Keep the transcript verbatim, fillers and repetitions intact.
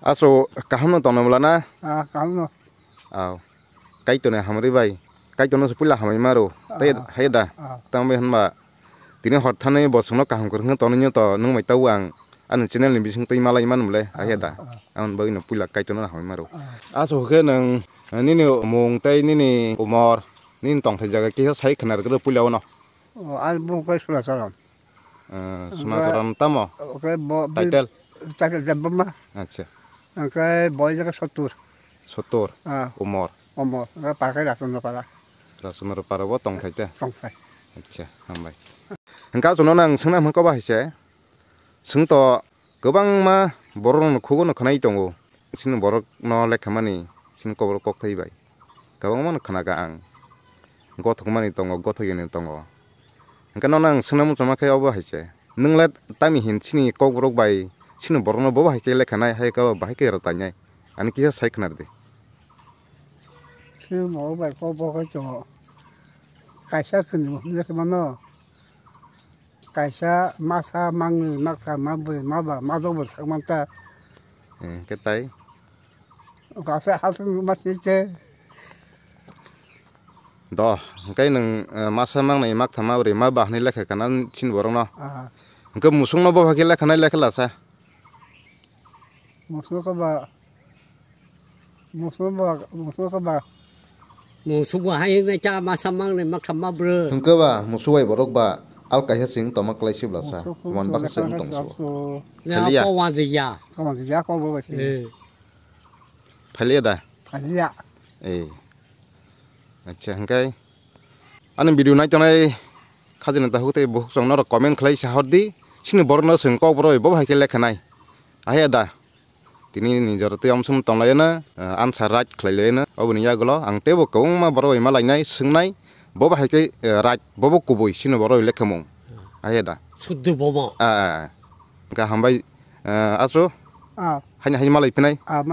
Aso kaham no tongna bwla na? Ah, kaham no. Aw. Kaitor ni hamri bai. Kaitor no se puila hamai maro. Tai Ah. hai da. Ah. Tang bai hanba. Tini hor thani bo songno kaham kwrwng tongni to nung mai tau ang. Ani channel ni bising twi malai man bwle. Ah, hai da. Ah. Ang bai no puila Kaitor no hamai maro. Ah. Aso khe nang nini mung tai nini umor nini tongthai jaga kisa sai khna rwgwrw puila uno. Oh, al bo kai sula salam. Eh, Suna Oke. Soran tamo? Oke, bo, bi-, Title? Title Debbarma. Acha. Oke, boy jaga sottur. Sottur? Ah. Umor? Umor. Oke, parkai Rasundrapara. Rasundrapara bo tongthai te? Tongthai. Acha, hambai. Hingka chuno nang sungna hwnko ba hai se? Sung to kwbangma borok no khugo no khwnai tongo. Sini borok no lekha mani, sini kobor kok thai bai. Kwbangma no khna ka ang. Gothok mani tongo, gothok yani tongo. Hingke nono ang swnam muchungma khe obo hai se. Nwng le tami hin chini kokborok bai chini borokno bobo hai khe lekha nai, hai khe bahai khe rwtai nai. Ani kisa sai khna rwdi. Chini borok bai kokborok hai tongo. Kaisa chini borok mano. Kaisa masa mangni maksa mabri maba madok bo sakmanta. Eh, hingke tai? Kaisa hasing masite. Do, hingke nwng, eh, masa mangnai maktham mabri maba hwnwi lekha kana chini borokno. Aha. Hingke musungno bo hakhe lekha nai lekha lasa. Musung khe ba, musung ba, musung khe ba. Musung bo hai hwnwi cha masa mangnai maktham mabri. Hingke ba musung bai borok ba al kaisa sing toma klai sibla sa. Musung khe Wan ba musung khe sing lekha tong lekha so. Phaliya. Ko wanjiya. Ko wanjiya ko bo ba si. Eh. Phaliya da? Phaliya. Eh. Acha, hingke ani video nai tongnai khajina tahuk tei bukhuk song norok comment khlai sa hor di. Chini borokno swng kok borok bo hai khe lekha nai. Ahe da. Tini ni jora tei amsong tong lai na, eh, answer right khlai lai na. Oboni yagulo ang teibo kwbangma borok bai ma lainai, swngnai. Bo bo hai khe, eh, right, bo bo kubui chini borok lekha mung. Ahe da. Suddu bomo. Ah, ah, ah. Hingke hambai, eh, aso. Ah. Haini haini ma lai phinai. Ah, ma-